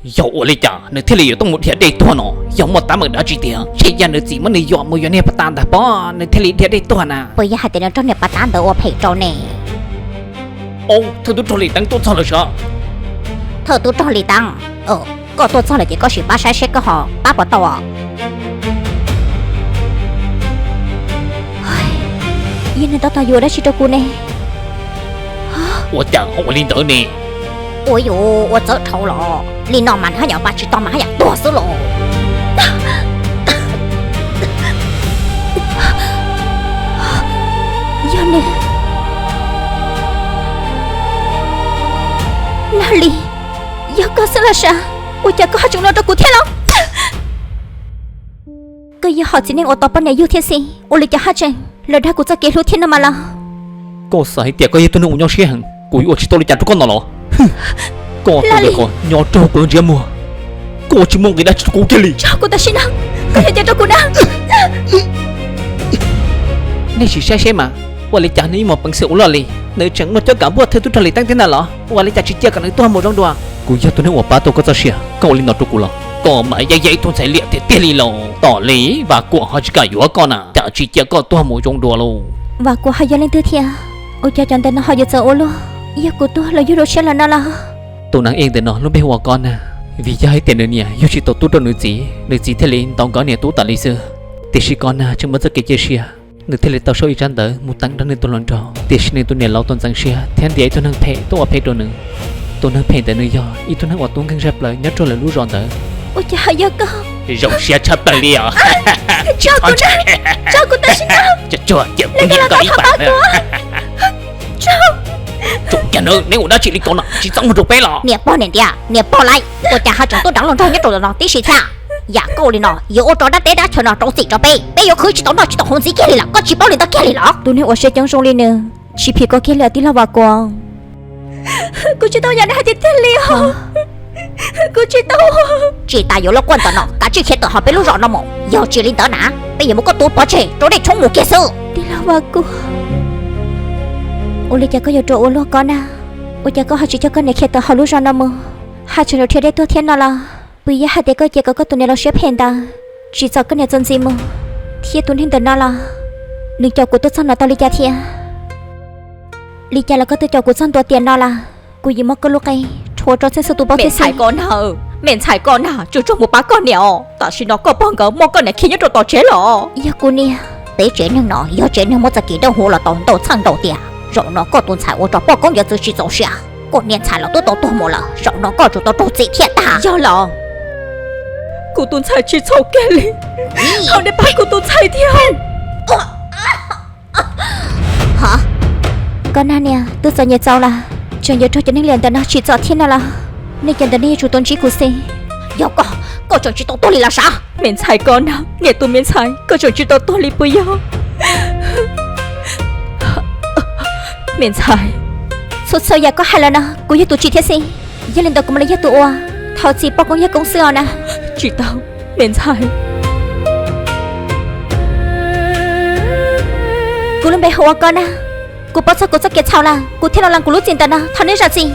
Yog ua li cas nws thiaj li yuav tuaj mus dhia dej tuag no? Yog muaj teeb meem dab tsi tiag? Ntshe yog nws txiv muab nws yuam mus yuav niag pas tas ntawd pob nws thiaj li dhia dej tuag na. Puas yog hais tias nws raug niag pas tas ntawd ua phem rau ne? Au, thawj tub rog Lis Teeb tuaj txog lawm sav. Thawj tub rog Lis Teeb, koj tuaj txog lawm ces koj sim pab saib seb koj ho pab puas tau os. Yog nws tab tom yuav dab tsi rau kuv ne? Ua cas ho ua li ntawd ne? Ua yuav ua txawv dhau los, li no mas haj yam pab tsis tau mas haj yam tuag xwb los. Yog nws, Nag Lis, yog koj xwb los sav, ua cas koj ho tseem los rau kuv thiab los? Koj yog hom txiv neej uas tos poj niam yug thiab xwb, ua li cas haj tseem los dag kuv txoj kev hlub thiab no mas los? Koj xav hais tias koj yog tus neeg uas nyob siab heev, kuv yuav ua tsis tau li cas rau koj no los? Koj tus ntawd kom nyob rau kuv lub ntsiab muag, koj tsis muaj nqis dab tsi rau kuv kiag li. Tso kuv tam sim no, koj yog cov rau kuv na. Nej sim saib seb mas, ua li cas nws ib muag peev xwm ua luaj li, nws tseem muaj cuab kav npuaj thawj tub rog Lis Teeb thiab ntag los? Ua li cas tsis cia kom nws tuag mus zoo dua? Kuv yog tus neeg uas pab tau koj txoj sia, koj ua li no rau kuv los? Koj mas yog ib tug ntxhais liam tiag tiag li los. Tom li Vam Kuam ho tsis kam yuav koj na, cas tsis cia koj tuag mus zoo dua lauj? Vam Kuam ho yog leej twg thiab? Ua cas cov ntawm no ho yuav txawm ua luaj, yog kuv tuag los yug rau siab los no los? Tus neeg ej ntawm no lub npe hu ua Kob Nag, vim yog hais tias nws niam yug tsis tau tub rau nws txiv, nws txiv thiaj li ntaus nkawd niam tub tas li xwb. Tiam sis Kob Nag tseem muaj txoj kev cia siab, nws thiaj li tau sau ib tsab ntawv mus teev rau nws tus hluas nraug, tiam sis nws tus niam laus tau ntxeev siab thiab ntiav ib tug neeg phem tuaj ua phem rau nws. Tus neeg phem ntawd nws yog ib tug neeg uas tub nkeeg tshaj plaws nyob rau lawv lub zos ntawd. Ua cas ho yog koj? Zoo siab tshaj plaws li os. Tso kuv tam sim no. Tsuag tsuag, cia kuv niam nkawd ib pas na. Tsuag, neb ua dab tsi li ko no, tsis txhob mus rau peb los? Niam pog niam ntiav, niam pog laiv, ua cas ho tseem tuaj deev luag nraug nyob rau ntawm no tib si thiab? Yam koj li no yuav ua rau dab teb dab chaw no rau txim rau peb, peb yuav khwv tsis tau noj tsis tau haus ntxiv kiag li lawm, koj tsis paub li ntawd kiag li los? Tus neeg uas siab coob zoo li nws, tsis phim koj kiag li os tij laug Vam Kuam. Kuv tsis tau yam neb hais tiag tiag li os. Kuv tsis tau. Tsis tas yuav luag quaj ntawm no, kav tsij khiav tawm hauv peb lub zos no mus, yog tsis li ntawd na peb yuav muab koj tua pov tseg rau dej tshoob mus kiag xwb. Tij laug Vam Kuam, ua li cas koj yuav rau ua luaj Kob Nag? Ua cas koj ho tsis coj koj niam khiav tawm hauv lub zos no mus, haj tseem rau dhia dej tuag thiab no los? Puas yog hais tias koj cia kom koj tus niam laus siab phem ntawd tsim txom koj niam txuas ntxiv mus, thiab tus neeg ntawm no los nws coj kuv tuaj txog no tau li cas thiab? Li cas los koj twb coj kuv txog ntua tiam no lawm, kuv yuav muab koj lub qe rhuav rau txheej txhua tus paub thiab xwb. Kob Nag, me ntxhais Kob Nag, tsuag tsuag mus pab koj niam os, tam sim no koj pog nkawd muab koj niam khiav nyob rau tom tsev los. Yog kuv niam. Peb tsev neeg no yog tsev neeg muaj txoj kev dawb huv los tau ntau txheej ntau tiam, zaum no koj tus ntxhais ua rau poj koob yawm txwv tsis txaus siab, koj niam ntxhais los twb tau tuag mus lawm, zaum no koj tsum tau raug txim thiab tag. Yog los, kuv tus ntxhais tsis txhaum kiag li, thov nej pab kuv tus ntxhais thiab. Kob Nag niam, twb txom nyem txaus lawm, tseem yuav raug cov neeg liam ntawm no tsim txom thiab no los? Nej cov ntawd nej yuav tsum tau ntsib kuv xwb. Yog koj, koj tseem tsis tau tuag li los sav? Me ntxhais Kob Nag, niam tus me ntxhais, koj tseem tsis tau tuag li puas yog? Me ntxhais, txhua txhua yam koj hais los no kuv yog tus tsim thiab xwb, yog li ntawd kuv mam li yog tus ua, thov txim poj koob yawg koob xwb os na. Tsis tau, me ntxhais. Kuv lub npe hu ua Kob Nag, kuv paub txog kuv txoj kev txhaum lawm, kuv thiaj los lees kuv lub txim ntawm no, thov nej zam txim.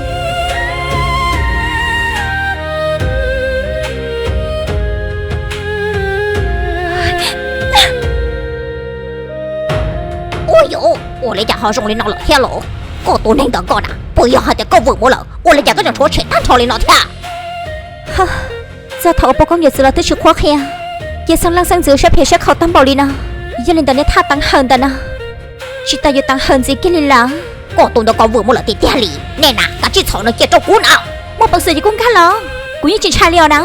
Ua yuav, ua li cas ho zoo li no lawm thiab los? Koj tus neeg ntawm koj na, puas yog hais tias koj vwm mus lawm, ua li cas koj tseem rhuav tshem tag nrho li no thiab? Txog thaum uas poj koob yawm txwv los twb tsis qhuab qhia, ces xeeb leej xeeb ntxwv siab phem siab khaus tag npaum li no, yog li ntawd nej thaj teev hawm ntawm no tsis tas yuav teev hawm ntxiv kiag li lawm. Koj tus ntawd koj vwm mus lawm tiag tiag li, nej na kav tsij txhom nws cia rau kuv na. Muaj peev xwm ces kuj nkag los, kuv yeej tsis ntshai li os na.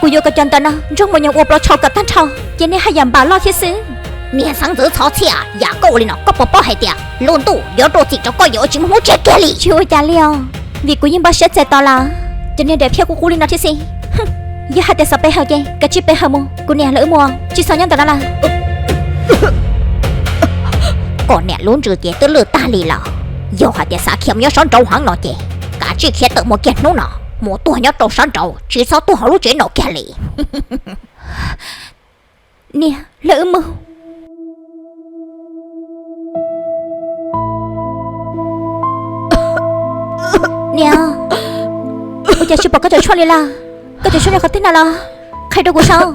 Kuv yuav kom cov ntawm no nrog mus nyoos ua plhuav tshauv kom tag nrho, ces nej haj yam npam loj thiab xwb. Niag xeeb ntxwv txhob txhiaj, yam koj ua li no koj puas paub hais tias lub ntuj yuav rau txim rau koj yawm uas tsis muaj hnub tshiab kiag li? Tsis ua cas li os, vim kuv yeej npaj siab txais tos lawm. Cov niag daim phiaj qub qub li no thiab xwb. Yog hais tias xav pe hawm ces kav tsij pe hawm mus, kuv niam lawv wb mus, tsis xav nyob ntawm no lawm. Koj niam lub ntsws ces twb lwj tag li lawm, yog hais tias xav khiav mus nyob sab nraud heev no ces kav tsij khiav tawm mus kiag hnub no, mus tuag nyob rau sab nraud tsis txhob tuag hauv lub tsev no kiag li. Niam, lawv wb mus. Niam, ua cas tsis pom koj cov tshuaj li lawm? Koj cov tshuaj qhov twg no los qhia rau kuv saib.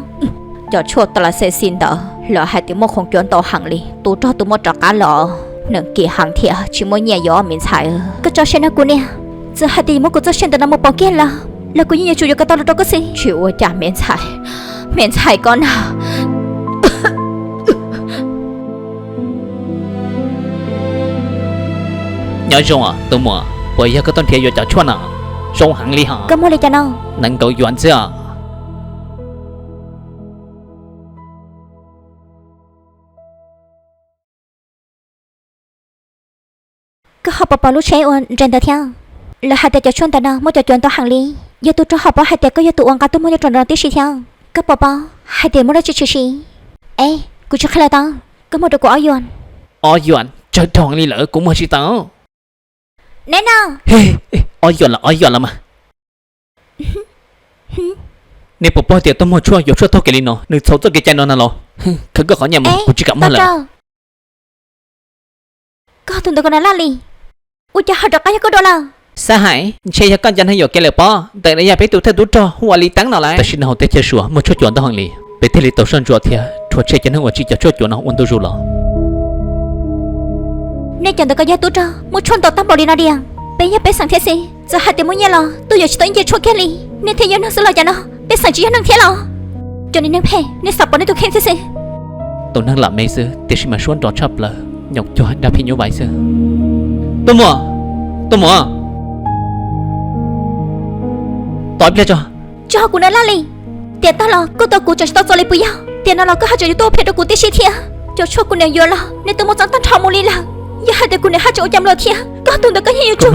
Cov tshuaj tau las xes xis ntawd lawv hais tias muaj khoom cuav ntau heev li, tub rog twb muab rov qab lawm, nws kim heev thiab tsis muaj nyiaj yuav me ntxhais. Koj tso siab nawb kuv niam, txawm hais tias yuav muab kuv txoj sia ntawm no mus pauv kiag los, los kuv yeej yuav tsum yuav kom tau los rau koj xwb. Tsis ua cas me ntxhais, me ntxhais koj na. Nyob zoo tus muam, puas yog koj tuaj nrhiav yuav cov tshuaj no? Zoo heev li hos. Koj muaj li cas no? Nees nkaum yuav xwb os. Koj ho puas paub lub tsheb uas nres ntawd thiab? Lawv hais tias cov tshuaj ntawm no muaj cov cuav ntau heev li. Yog tub rog ho paub hais tias koj yog tus uas nqa tuaj muag nyob rau ntawm no tib si thiab. Koj puas paub hais tias muaj dab tsi tshwm sim? Es, kuv tsis qhia lawv tau. Koj muag rau kuv ob yuam. Ob yuam? Tsawg dhau heev li lawm, kuv muag tsis tau. Neb no. Ob yuam los ob yuam los mas. Nej puas paub tias tuaj muag tshuaj yuav tshuaj taug kev li no nws txhaum txoj kev cai no na los? Khawb koj qhov nyiaj mus, kuv tsis kam muag lawm. Koj tus ntawd koj na laj li, ua cas ho rov qab yog koj dua lawm? Xab Hais, ntshe yog koj ncaj neeg yuam kev lawm pob, ntawm no yog peb tus thawj tub rog hu ua Lis Teeb no lauj. Tam sim no hauv teb chaws Suav muaj tshuaj cuav ntau heev li, peb thiaj li tau soj ntsuam thiab rhuav tshem cov neeg uas tsim cov tshuaj cuav no ua ntu zus los. Nej cov ntawd koj yog tub rog muaj tshuaj ntau tag npaum li no diam? Peb yog peb xeem thiab xwb, txawm hais tias muaj nyiaj los tuaj yuav tsis tau ib nce tshuaj kiag li. Nej thiaj yog neeg xwb los cas no? Peb xeem tsis yog neeg thiab los? Cov niag neeg phem, nej xav pov nej tus kheej thiab xwb. Tus neeg lam me xwb tiam sis mas suab nrov tshaj plaws, nyoos cuag dab phim nyuj vais xwb. Tus muam, tus muam, tos ib pliag tso. Tso kuv na laj li. Tiam tag los koj tau kuv tseem tsis tau txom li puas yog? Tiam no los koj haj tseem yuav tuaj ua phem rau kuv tib si thiab. Cov tshuaj kuv niam yuav los nws twb muab txeeb tag nrho mus li lawm. Yog hais tias kuv niam haj tseem ua cas los thiab, koj tus ntawd koj yeej yuav tsum.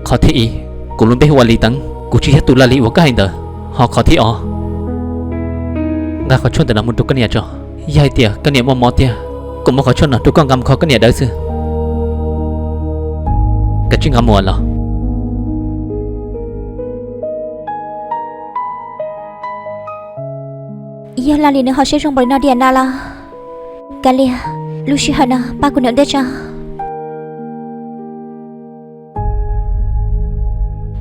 Qhov thib ib, kuv lub npe hu ua Lis Teeb, kuv tsis yog tus laj li uas koj hais ntawd. Ho qhov thib ob, nqa qhov tshuaj ntawm no mus rau koj niam tso. Yog hais tias koj niam muaj mob tiag, kuv muab qhov tshuaj no rau koj nqa mus kho koj niam dawb xwb. Kav tsij nqa mus los. Yog laj li nws ho siab zoo npaum li no diam na los? Kav liam, lub sij hawm no pab kuv niam ua ntej tso.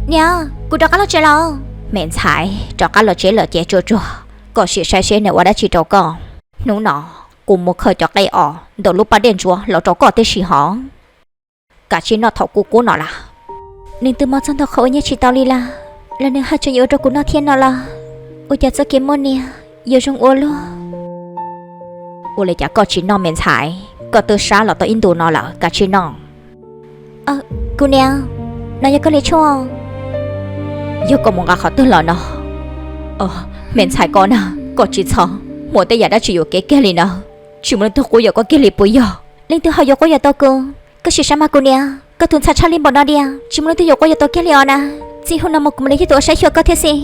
Niam, kuv rov qab los tsev los. Me ntxhais, rov qab los tsev lawm ces tsuag tsuag, koj sim saib seb nws ua dab tsi rau koj. Hnub no kuv mus khaws cov qe os ntawm lub pas dej ntsuab los rau koj tib si hos. Kav tsij noj thaum kuv kub no las. Nws twb mob txog ntau qhov uas nyiaj tsis tau li lawm, los nws haj tseem yuav ua rau kuv noj thiab no los? Ua cas txoj kev muaj niam yuav zoo ua luaj. Ua li cas koj tsis noj me ntxhais, koj twb sab los tau ib ntus no lawm, kav tsij noj. Kuv niam, no yog koj li tshuaj. Yog koj mus nqa qhov twg los no? Me ntxhais koj na, koj tsis txhob muaj tej yam dab tsi yuam kev kiag li na. Tsis muaj leej twg quab yuam koj kiag li puas yog? Leej twg ho yuav quab yuam tau kuv? Koj sim saib mas kuv niam, koj tus ntxhais tshaj li npaum no diam, tsis muaj leej twg yuav quab yuam tau kiag li os na. Txij hnub no mus kuv mam li yog tus uas saib xyuas koj thiab xwb.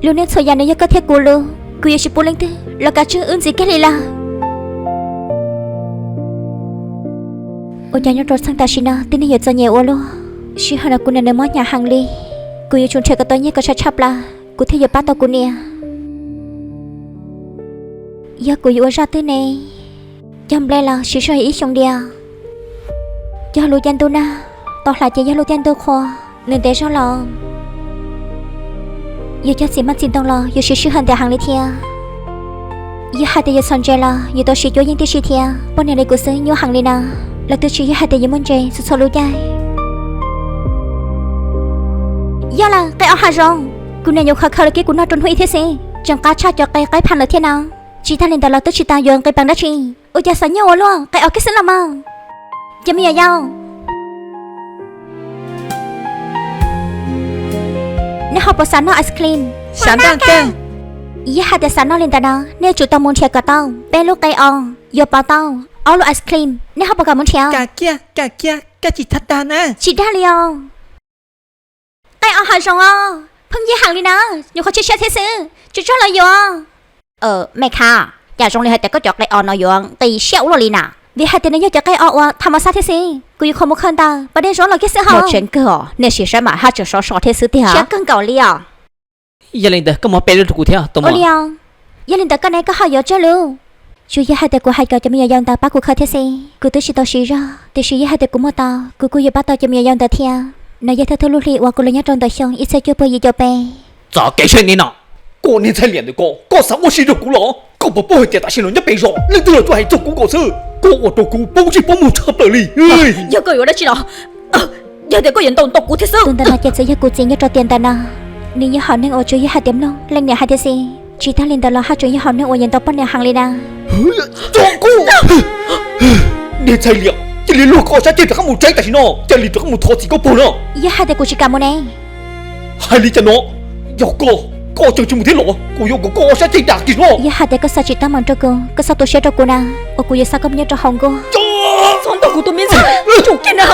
Lub neej txhua yam nws yog koj thiab kuv lub, kuv yuav tsis pub leej twg los kav tswj wb ntxiv kiag li lawm. Ua cas nyob rau txheej tam sim no tib neeg yuav txom nyem ua luaj. Sij hawm no kuv niam nws mob hnyav heev li, kuv yuav tsum nrhiav kom tau nyiaj kom tshaj tshaj plaws kuv thiaj yuav pab tau kuv niam. Yog kuv yuav ua zaj twg ne? Cog nplej los siv sij hawm ib xyoos diam. Cog lub caij ntuj nag, tau hlav ces yog lub caij ntuj qhua, nws ntev zog los. Yuav cog txiv hmab txiv ntoo los yuav siv sij hawm ntev heev li thiab. Yog hais tias yuav txhom ntses los yuav tau siv cuab yeej tib si thiab. Poj niam li kuv xwb nyuaj heev li na, lawv twb tsis yog hais tias yuav muaj ntses txhua txhua lub caij. Yog lawm, qe os hav zoov, kuv niam nyuam qhuav khaws los kiag kuv noj rau hnub ib thiab xwb, tseem qab tshaj cov qe qaib pham lawm thiab no. Tsis tag li ntawd los twb tsis tas yuav nqis peev dab tsi. Ua cas xav nyuaj ua luaj, qe os kiag xwb los mas. Cov me nyuam yaus, nej ho puas xav noj ice cream? Xav noj kawg. Yog hais tias xav noj li ntawd no nej yuav tsum tau mus nrhiav kom tau peb lub qe os, yuav pauv tau ob lub ice cream. Nej ho puas kam mus nrhiav? Kam kiag, kam kiag, koj tsis txhob dag na. Tsis dag li os. Qe os hav zoov os, pheej yij heev li na, nyuam qhuav tshiab tshiab thiab xwb, tsuas tsuag los yuav. Me khab, cas zoo li hais tias koj cov qe os no yuav nqis siab ua luaj li na? Vim hais tias nws yog cov qe os uas tham mas xab thiab xwb, kuv yuav qhov mus khaws ntawm pas dej ntsuab los kiag xwb hos. Muaj tseeb kawg os, nej sim saib mas haj tseem sov so thiab xwb tiag. Siab kawg nkaus li os. Yog li ntawd koj muab peb lub rau kuv thiab, tus muam. Ua li os. Yog li ntawd koj ne, koj ho yuav tsawg lub? Tsuas yog hais tias kuv hais kom cov me nyuam yaus ntawd pab kuv khaws thiab xwb, kuv twb tsis tau siv zog, tiam sis yog hais tias kuv muag tau, kuv kuj yuav pab tau cov me nyuam yaus ntawd thiab. No yog thawj thawj lub hli uas kuv los nyob rau ntawm xyoo ib txhiab cuaj puas yim caum peb. Txoj kev saib nej no. Koj niag ntxhais liam ntawm koj, koj xav ua si rau kuv los? Koj puas paub hais tias tam sim no nyob pem zos leej twg los tsuas hais txog kuv nkaus xwb? Koj ua rau kuv poob ntsej poob muag tshaj plaws li. Yog koj yuav ua dab tsi los, yog tias koj yuav ntaus ntaus kuv thiab xwb. Tus ntawm no ces txawm yog kuv txiv nyob rau tiam ntawm no, nws yog hom neeg uas tsuas yog hais tias mloog leej niam hais tias xwb. Tsis tag li ntawd los haj tseem yog hom neeg uas yuav ntaus poj niam heev li na. Niag ntxhais liam, cia li luag koj sab ceg rov qab mus tsev tam sim no, cia li rov qab mus thov txim koj puag no. Yog hais tias kuv tsis kam mus ne? Hais li cas no? Yog koj, koj tseem tsis mus thiab los kuv yuav kom koj ob sab ceg dam kiag no. Yog hais tias koj xav tsis tau mus rau kuv, koj txhob tu siab rau kuv na, uas kuv yuav xa koj mus nyob rau hauv nkuaj. Txhob ntaus kuv tus me ntxhais, tsum kiag na.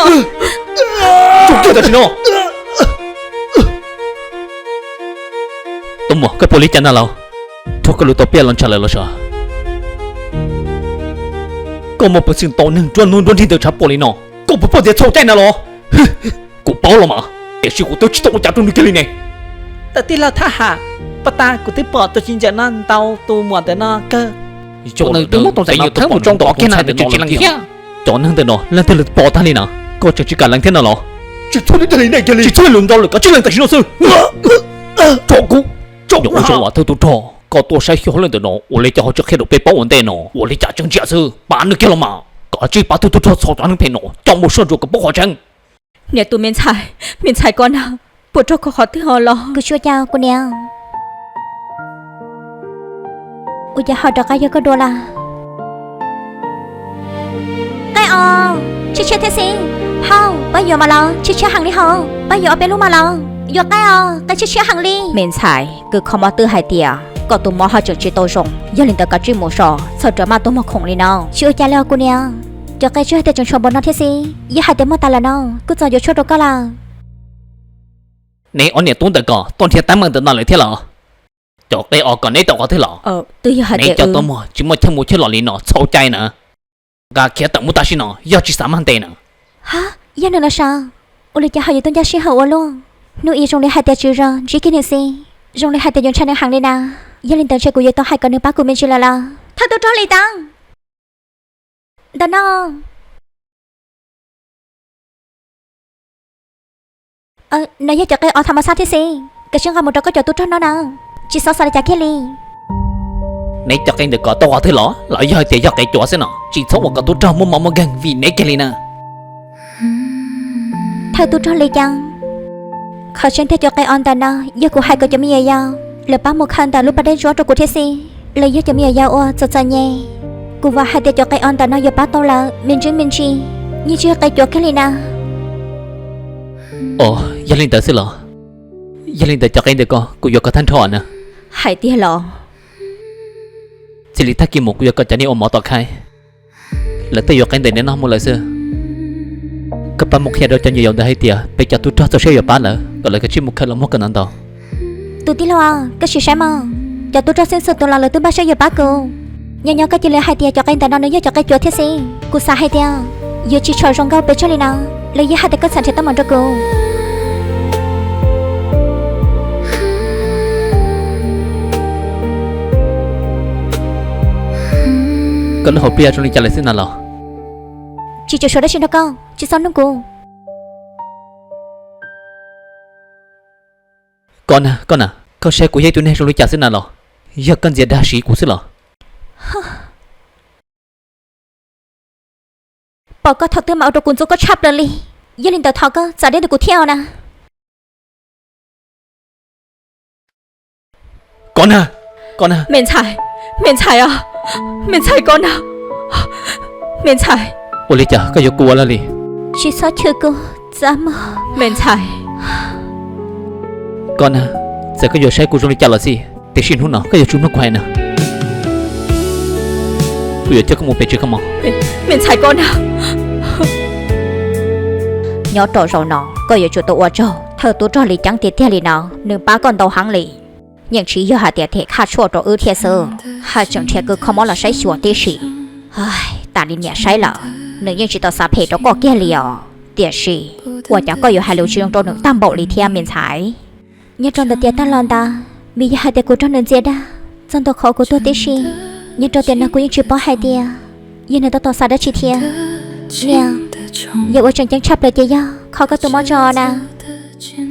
Tsum kiag tam sim no. Tuam muam, koj pom li cas na los? Rho koj lub tau pliaj los ntshav lawm los sav. Koj muaj peev xwm ntaus neeg nruab hnub nruab nrig ntawm tshav puam li no, koj puas paub tias txhaum cai na los? Kuv paub los mas, tiam sis kuv twb tsis tau ua cas rau nws kiag li ne. Tus tij laug thab ham, pab tas kuv twb pom tus txiv ntxawm no ntaus tus muam ntawm no kawg. Nws twb muab tus ntxhais no thawb mus tso nkaus kiag na, nws tseem tsis lees thiab. Cov neeg ntawm no leej twg los pom tag li na, koj tseem tsis kam lees thiab no los? Tsis txhob li tag li ne kiag li, tsis txhob lus ntau lawm, koj tsis lees tam sim no xwb. Tso kuv, tso kuv. Ua tsaug thawj tub rog, koj tuaj saib xyuas hauj lwm ntawm no ua li cas ho tsis qhia rau peb paub ua ntej no, ua li cas tseem ntsia xwb, pab nws kiag los mas, kom tsij pab thawj tub rog txhom cov neeg phem no coj mus soj ntsuam kom paub qhov tseeb. Niam tus me ntxhais, me ntxhais koj na, puas raug kho qhov twg ho los? Kuv tsis ua cas kuv niam. Ua cas ho rov qab yog koj dua lawm? Qaib os, tshiab tshiab thiab xwb. Hauj, pab yuav mas los? Tshiab tshiab heev li hauj, pab yuav ob peb lub mas los? Yuav qaib os, qaib tshiab tshiab heev li. Me ntxhais, kws kho mob twb hais tias koj tus mob ho tseem tsis tau zoo, yog li ntawd koj tsij mus so, txhob rawm maj tuaj muag khoom li no. Tsis ua cas li os kuv niam, cov qaib tshiab hais tias tseem tshuav npaum no thiab xwb, yog hais tias muag tas lawm no kuj txaus yuav tshuaj rau koj lawm. Neb ob niam tub ntawm ko tuaj nrhiav teeb meem ntawm no lawm thiab los? Cov qaib os, kom neb tau qhov twg los? Neb cov tuaj muag tsis muaj chaw mus chaw los li no txhaum cai na. Nqa khiav tawm mus tam sim no yog tsis xav mag ntes na. Ha, yog nws los sav, ua li cas ho yuav tuaj ncaj sij hawm ua luaj? Hnub ib zoo li hais tias tswv zos ntsib kiag nws xwb, zoo li hais tias yuav ntshai nws heev li na. Yog li ntawd ntshe kuv yuav tau hais kom nws pab kuv me ntsis lawm los. Thawj tub rog Lis Teeb, ntawm no. No yog cov qaib os tha mas xab thiab xwb, koj tsij nqa mus rau koj cov tub rog no na, tsis xav xav li cas kiag li. Neb cov qaib ntawm ko tau qhov twg los? Los yog hais tias yog qaib cuav xwb no? Tsis txhob ua kom tub rog muaj mob muaj nkeeg vim neb kiag li na. Thawj tub rog Lis Teeb, qhov tseeb tiag cov qaib os ntawm no yog kuv hais kom cov me nyuam yaus lawv pab mus khaws ntawm lub pas dej ntsuab rau kuv thiab xwb. Lawv yog cov me nyuam yaus uas txom txom nyem, kuv vam hais tias cov qaib os ntawm no yuav pab tau lawv me ntsis me ntsis, yeej tsis yog qaib cuav kiag li na. Os, yog li ntawd xwb los? Yog li ntawd cov qaib ntawm ko kuv yuav kom tag nrho na. Hais tiag los? Txij li tag kis mus kuv yuav kom cov niag ua mov tom khaib, lawv tej yuav qaib ntawm neb noj mus lawm xwb. Koj pab mus qhia rau cov me nyuam yaus ntawd hais tias peb cov tub rog txaus siab yuav pab lawv kom lawv kav tsij mus khaws los muag kom ntau ntau. Tus tij laug, koj sim saib mog, cov tub rog xwb txhua tus los lawv twb npaj siab yuav pab kuv. Nyob nyob koj cia li hais tias cov qaib ntawm no nws yog cov qaib cuav thiab xwb, kuv xav hais tias yuav tsis tshua zoo nkauj pes tsawg li no. Los yog hais tias koj txham nrhiav teeb meem rau kuv. Koj lub hauv pliaj zoo li cas lawm xwb na los? Tsis tshua suav dab tsi nrog koj, tsis txhob nug kuv. Koj na, koj na, koj saib kuv yog ib tug neeg zoo li cas xwb na los? Yog koj ntxias dag siv kuv xwb los? Pom koj thaum twg mas ua rau kuv ntxub koj tshaj plaws li. Yog li ntawd thov koj txav deb ntawm kuv thiab os na. Koj na, koj na. Me ntxhais, me ntxhais os, me ntxhais koj na, me ntxhais. Ua li cas koj yuav kuv ua luaj li? Tsis txhob chwv kuv, txav mog. Me ntxhais. Koj na, txawm koj yuav saib kuv zoo li cas los xij, tiam sis hnub no koj yuav tsum mloog kuv hais na. Kuv yuav coj koj mus pem tsev koj mog. Me ntxhais koj na. Nyob rau zaum no koj yuav tsum tau ua tsaug thawj tub rog Lis Ceeb tiag tiag li no, nws pab koj ntau heev li. Yeej tsis yog hais tias them khaj tshuaj rau wb thiab xwb, haj tseem nrhiav kws kho mob los saib xyuas tib si. Tas li niam saib lawm, nws yeej tsis tau xav phem rau koj kiag li os. Tiam sis ua cas koj yuav hais lus tsis zoo rau nws tag npaum li thiab me ntxhais? Nyob rau ntawm tiam tag los ntawd, vim yog hais tias kuv raug nws ntxias dag txog ntua qhov kuv tuag tib si, nyob rau tiam no kuv yeej tsis paub hais tias yog nws tab tom xav dab tsi thiab. Niam, yog ua tseem ceeb tshaj plaws ces yog kho koj tus mob tso na.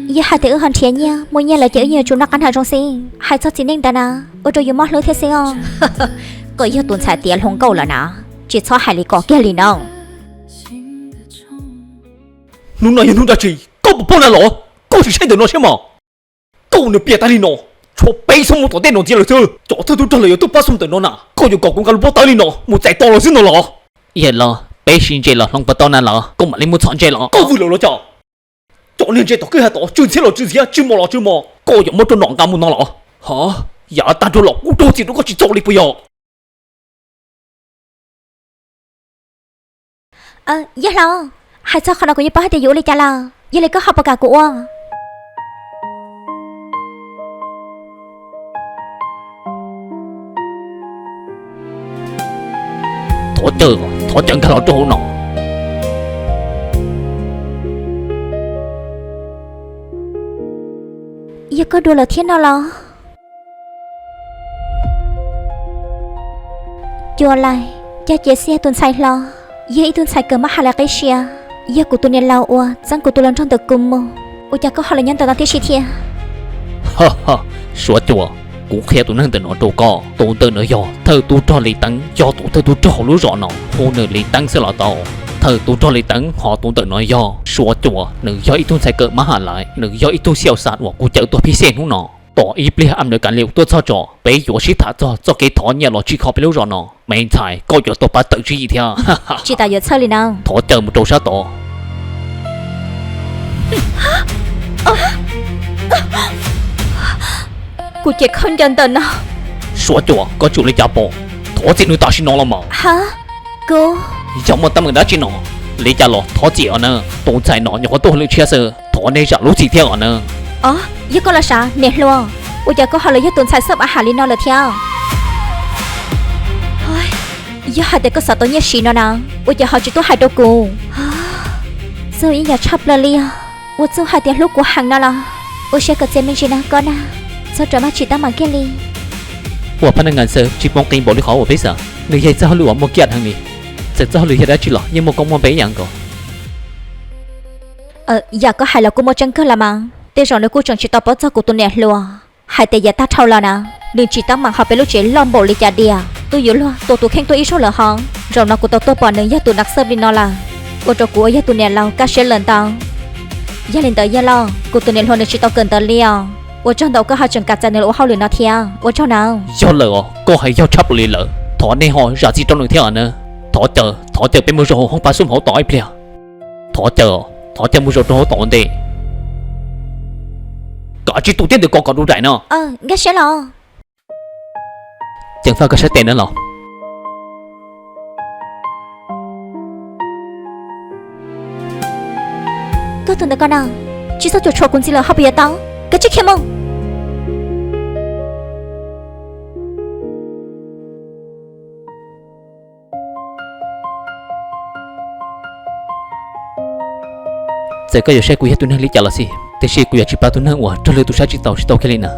Yog hais tias wb ho nrhiav nyiaj muaj nyiaj lawm ces wb yeej yuav tsum noj qab hnav zoo xwb. Hais txog txiv neej ntawd na, ua rau yus mob hlwb thiab xwb os. Koj yog tus ntxhais tiav hluas nkauj lawm na, tsis txhob hais li ko kiag li no. Hnub no yog hnub dab tsi, koj puas paub na los? Koj sim saib ntawm no saib mas. Koj ua nws piam tag li no, tshuav peb xuab moos tom ntej no ntxiv lawm xwb. Cov thawj tub rog lawv yuav tuaj pab xoo ntawm no na, koj yuav kom kuv nqa lub pob tawb li no mus txais tos los xwb no los? Yog los peb sib ntse los hloov puas tau na los? Koj mam li muab txhom ntse los? Koj vwm lawm los cas? Cov niag ntse tom kwj ha tod tsw ntxhiab los tsw ntxhiab, tsw mos los tsw mos, koj yuav muab rau nom nqa mus no los? Ho, yav tag nrho los kuv rau txim rau koj tsis txaus li puas yog? Yawg hlob, hais txog qhov no kuv yeej paub hais tias yuav ua li cas lawm, yog li koj ho puas kam kuv ua? Thov caw, thov caw nkag los rau hauv no. Yog koj dua lawm thiab no los? Cua Lais, Caj Ces Xiab tus ntxhais hlob, yog ib tug ntxhais kawm mab has lais qib siab, yog kuv tus niam laus uas txeeb kuv tus hluas nraug ntawm kuv mus, ua cas koj ho los nyob ntawm no tib si thiab? Suav Cua, kuv qhia tus neeg ntawm no rau koj, tus ntawm no yog thawj tub rog Lis Teeb, yog tus thawj tub rog hauv lub zos no, hu nws Lis Teeb xwb los tau. Thawj tub rog Lis Teeb ho tus ntawm no yog Suav Cua, nws yog ib tug ntxhais kawm mab has lais, nws yog ib tug xiaus xas uas kuv cawm tuaj phij xej hnub no. Tos ib pliag am nws kav liam tuaj txog tso, peb yuav sib tham txog txoj kev thov nyiaj los tsim kho peb lub zos no. Me ntxhais, koj yuav tau pab tawm tswv yim thiab. Tsis tas yuav txhawj li na. Thov caw mus rau sab tod. Kuv ces khaub ncaws ntawm no. Suav Cua, koj tsum li cas pom? Thov txim nws tam sim no los mas. Ha, kuv. Yog muaj teeb meem dab tsi no, li cas los thov txim os na. Tus ntxhais no nyuam qhuav tuaj hauj lwm tshiab xwb, thov nej zam lub txim thiab os na. Os, yog koj los sav niam hluas, ua cas koj ho los yog tus ntxhais xawb av ham li no lawm thiab? Yog hais tias koj xav tau nyiaj siv no na, ua cas ho tsis tuaj hais rau kuv? Txaus ib yam tshaj plaws li os. Ua txuj hais tias hlub kuv heev no los? Ua siab koj txiv me ntsis na koj na, txhob rov maj tsis tab mam kiag li. Ua phab neej nkas xav tsis poob qis npaum li qhov uas peb xav, nws yog txoj hauj lwm uas muaj kiaj heev li. Txawm txoj hauj lwm yog dab tsi los yeej muaj koob muaj npe ib yam nkaus. Yam koj hais los kuj muaj tseeb kawg los mas, tej zaum nws kuj tseem tsis tau paub txog kuv tus niam hluas. Hais tias yav tag dhau los na, nws tsis tab mam hauv peb lub tsev loj npaum li cas diam, twb yuav luag tua tus kheej tuaj ib zaug lawm hos. Zaum no kuv tau tuaj pom nws yog tus nas xawb li no lawm, ua rau kuv uas yog tus niam laus kaj siab lawm ntau. Yog li ntawd yawg lauj, kuv tus niam hluas nws tsis tau kawm ntawv li os. Ua tsaug ntau koj ho tseem kam txais nws los ua hauj lwm no thiab, ua tsaug nawb. Yog lawm os, koj hais yog tshaj plaws li lawm, thov nej ho zam txim rau nws thiab os na. Thov caw, thov caw peb mus zaum hauv hoob pas xub hauv tom ib pliag. Thov caw, thov caw mus zaum rau hauv tom ua ntej. Kav tsij tu tiab ntawm ko kom du daim no. Nkag siab los. Ceev faj koj sab tes na los. Koj tus ntawm ko na, tsis txhob cuam tshuam kuv ntxiv lawm ho puas yuav tau? Kav tsij khiav mus. Txawm koj yuav saib kuv yog tus neeg li cas los xij, tiam sis kuv yuav tsis pab tus neeg uas raug lwm tus saib tsis taus tsis tau kiag li na.